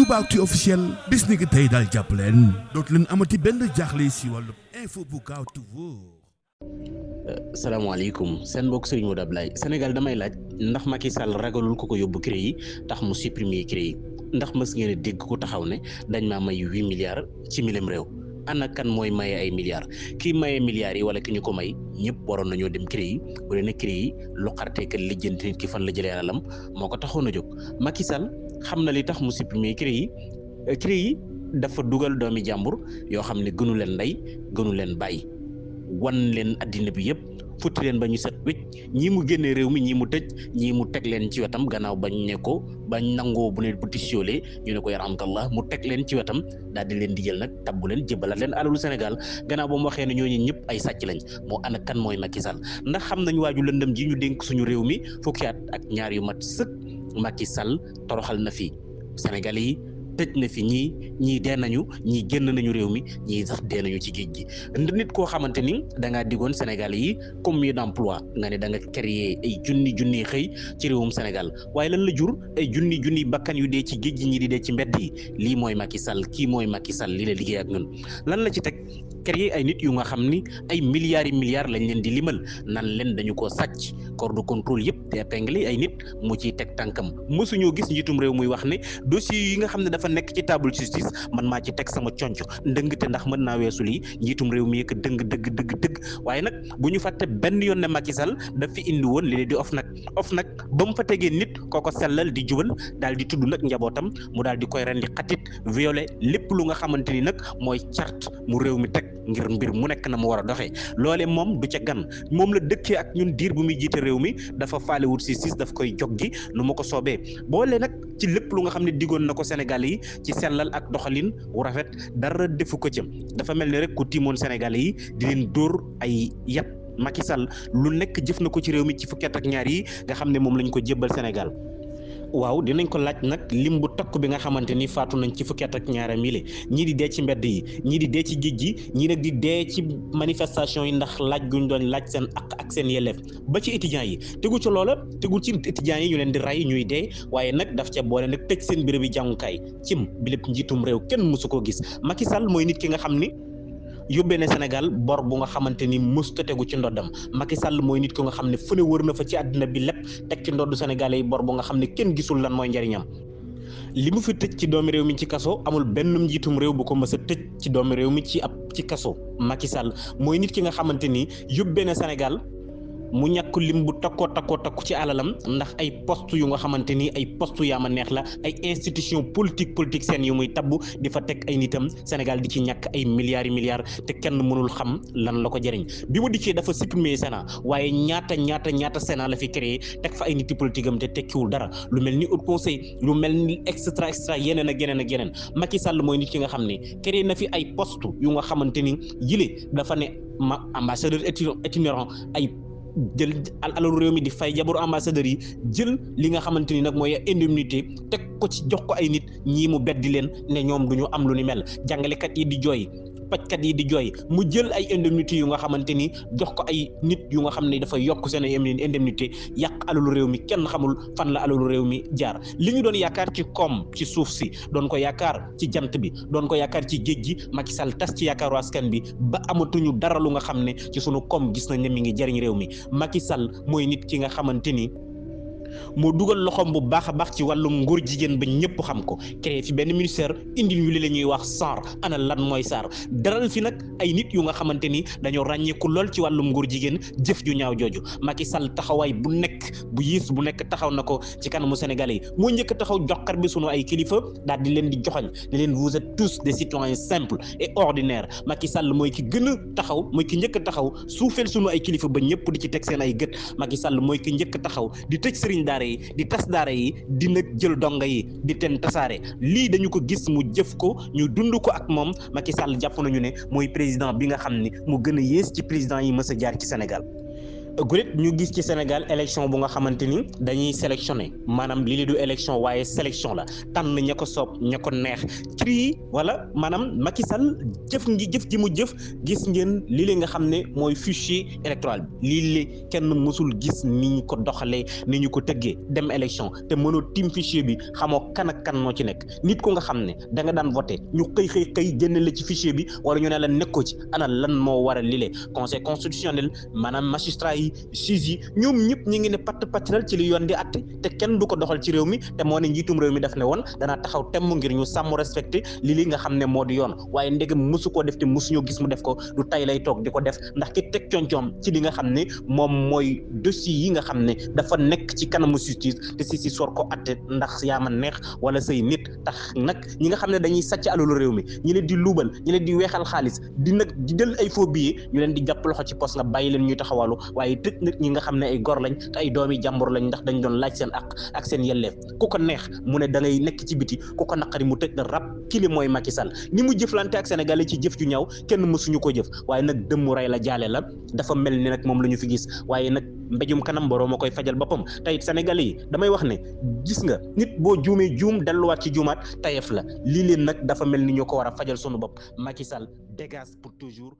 Toubactu officiel bis ni ki tey daal jàpp leen dootu leen amati benn jaaxle si wàllu info bu gaaw te wóor. salaamaaleykum seen mbokk Serigne Modou Ablaye Sénégal damay laaj ndax Macky Sall ragalul ko yóbbu CREI yi tax mu supprimer CREI yi ndax mës ngeen a dégg ku taxaw ne dañ maa may 8 milliards ci milem réew ana kan mooy maye ay milliards kii maye milliards yi wala ki ñu ko may ñëpp waroon nañoo dem CREI yi bu dee ne CREI yi lu xartee ka lijjanti nit ki fan la jëlee alalam moo ko taxoon a jóg Macky Sall xam na li tax mu supprimer CREI yi dafa dugal doomi jàmbur yoo xam ne gënu leen ndey gënu leen bàyyi wan leen addina bi yëpp futti leen ba ñu set wécc ñii mu génnee réew mi ñii mu tëj ñii mu teg leen ci wetam gannaaw bañ ne ko bañ nangoo bu ne bu tisoolee ñu ne ko yarhamkallah mu teg leen ci wetam daal di leen di jël nag tabbu leen jëbalaat leen alalu Sénégal gannaaw ba mu waxee ne ñooñu ñëpp ay sàcc lañ moo ana kan mooy Macky Sall ndax xam nañ waaju lëndëm ji ñu dénk suñu réew mi fukki at ak ñaar yu mat sëkk Macky Sall toroxal na fi Sénégal yi tëj na fi ñii dee nañu ñii génn nañu réew mi ñii sax dee nañu ci géej gi nit koo xamante ni da ngaa diggoon Sénégal yi combien d'emploi nga ne da nga créer ay junni xëy ci réewum Sénégal waaye lan la jur ay junni bakkan yu dee ci géej gi ñi di dee ci mbedd yi lii mooy Macky Sall kii mooy Macky Sall lii la liggéey ak ñun lan la ci teg créer ay nit yu nga xam ni ay milliards lañ leen di limal nan leen dañu ko sàcc corps de contrôle yëpp te épinglé ay nit mu ciy teg tànkam mësuñoo gis njiitum réew muy wax ne dossier yi nga xam ne dafa nekk ci table justice man maa ci teg sama conc ndëngte ndax mën naa weesu lii njiitum réew mi yëkk dëgg waaye nag bu ñu fàtte benn yoon ne Macky Sall daf fi indi woon li di OFNAC ba mu fa tegee nit kooko sellal di jubal daal di tudd nag njabootam mu daal di koy rendi xatit violé lépp lu nga xamante ni nag mooy charte mu réew mi teg ngir mbir mu nekk na mu war a doxee loole moom du ca gan moom la dëkkee ak ñun diir bu muy jiite réew mi dafa faalewut si daf koy jog gi nu ma ko soobee boole nag ci lépp lu nga xam ne diggoon na ko Sénégal yi ci sellal ak doxalin wu rafet dara defu ko cëm dafa mel ni rek ku tiimoon Sénégal yi di leen dóor ay yat Macky Sall lu nekk jëf na ko ci réew mi ci fukki at ak ñaar yi nga xam ne moom lañ ko jébbal Sénégal waaw dinañ ko laaj nag lim bu takk bi nga xamante ni faatu nañ ci fukki at ak ñaara mille ñii di dee ci mbedd yi ñii di dee ci géej gi ñii nag di dee ci manifestation yi ndax laaj guñ doon laaj seen ak seen yelleef ba ci étudiants yi tegul ci loola tegul ci étudiants yi ñu leen di rey ñuy dee waaye nag daf ca boole nag tëj seen béréb yi jàngukaay cim bi lépp njiitum réew kenn mësu ko gis Macky Sall mooy nit ki nga xam ni yóbbee ne Sénégal bor bu nga xamante ni mësta tegu ci ndoddam Macky Sall mooy nit ko nga xam ne fu ne wër na fa ci àddina bi lépp teg ci ndoddu Sénégalais yi bor bu nga xam ne kenn gisul lan mooy njariñam li mu fi tëj ci doomi réew mi ci kaso amul benn njiitum réew bu ko mës a tëj ci doomi réew mi ci kaso Macky Sall mooy nit ki nga xamante ni yóbbee ne Sénégal mu ñàkk lim bu takkoo ci alalam ndax ay poste yu nga xamante ni ay poste yaa ma neex la ay institution politique seen yu muy tabbu di fa teg ay nitam Sénégal di ci ñàkk ay milliards te kenn mënul xam lan la ko jëriñ bi mu dikkee dafa supprimer Sénat waaye ñaata Sénat la fi créé teg fa ay niti politique am te tekkiwul dara lu mel ni haut conseil lu mel ni extra yeneen ak yeneen Macky Sall mooy nit ki nga xam ne créé na fi ay poste yu nga xamante ni yile dafa ne ambassadeur itinérant ay jël alalu réew mi di fay jabaru ambassadeurs yi jël li nga xamante ni nag mooy indemnité teg ko ci jox ko ay nit ñii mu beddi leen ne ñoom du ñu am lu ni mel jàngalekat yi di jooy pajkat yi di jooy mu jël ay indemnité yu nga xamante ni jox ko ay nit yu nga xam ne dafa yokk seen ay indemnité yàq alalu réew mi kenn xamul fan la alalu réew mi jaar li ñu doon yaakaar ci koom ci suuf si doon ko yaakaar ci jant bi doon ko yaakaar ci géej gi Macky Sall tas ci yaakaaru askan bi ba amatuñu dara lu nga xam ne ci sunu koom gis nañ ne mi ngi jariñ réew mi Macky Sall mooy nit ki nga xamante ni moo dugal loxoom bu baax a baax ci wàllum ngóor jigéen ba ñëpp xam ko créé fi benn ministère indil ñu li la ñuy wax SAR ana lan mooy SAR daral fi nag ay nit yu nga xamante ni dañoo ràññeeku lool ci wàllum ngóor jigéen jëf ju ñaaw jooju Macky Sall taxawaay bu nekk bu yiis bu nekk taxaw na ko ci kanamu Sénégalais yi moo njëkk taxaw joxar bi sunu ay kilifa daal di leen di joxoñ ne leen vous êtes tous des citoyens simples et ordinaires Macky Sall mooy ki gën a taxaw mooy ki njëkk a taxaw suufeel sunu ay kilifa ba ñëpp di ci teg seen ay gët Macky Sall mooy ki njëkk a taxaw di tëj sëriñ daara yi di tas daara yi di nag jël donga yi di teen tasaare lii dañu ko gis mu jëf ko ñu dund ko ak moom Macky Sall jàpp nañu ne mooy président bi nga xam ni mu gën a yées ci président yi mës a jaar ci Sénégal gulet ñu gis ci Sénégal élection bu nga xamante ni dañuy sélectionné maanaam lii du élection waaye sélection la tànn ña ko soob ña ko neex tri wala maanaam Macky Sall jëf ji mu jëf gis ngeen lii nga xam ne mooy fichier électoral bi lii kenn mësul gis ni ñu ko doxalee ni ñu ko tëggee dem élection te mënoo tim fichier bi xamoo kan ak kan moo ci nekk nit ku nga xam ne da nga daan voté ñu xëy génne la ci fichier bi wala ñu ne la nekkoo ci ana lan moo war a lile conseil constitutionnel maanaam magistrat yi juge yi ñoom ñëpp ñi ngi ne pattal ci li yoon di atte te kenn du ko doxal ci réew mi te moo ne njiitum réew mi daf ne woon danaa taxaw temm ngir ñu sàmm respecté li nga xam ne moo di yoon waaye ndegam mësu koo def te mësuñoo gis mu def ko du tay lay toog di ko def ndax ki teg coom ci li nga xam ne moom mooy dossier yi nga xam ne dafa nekk ci kanamu justice te si soor ko atte ndax yaa ma neex wala say nit tax nag ñi nga xam ne dañuy sàcc alalu réew mi ñi leen di luubal ñi leen di weexal xaalis di jël ay faux billets ñu leen di jàpp loxo ci poste nga bàyyi leen ñuy taxawalu waaye tëj nit ñi nga xam ne ay gor lañ te ay doomi jàmbur lañ ndax dañ doon laaj seen ak seen yelleef ku ko neex mu ne da ngay nekk ci biti ku ko naqari mu tëj na rab kili mooy Macky Sall ni mu jëflante ak Sénégalais ci jëf ju ñaaw kenn mësuñu ko jëf waaye nag dëmmu rey la jaale la dafa mel ni nag moom la ñu fi gis waaye nag mbéjum kanam boroom a koy fajal boppam tey Sénégalais yi damay wax ne gis nga nit boo juumee juum delluwaat ci juumaat tayef la lii leen nag dafa mel ni ñu ko war a fajal sunu bopp Macky Sall dégage pour toujours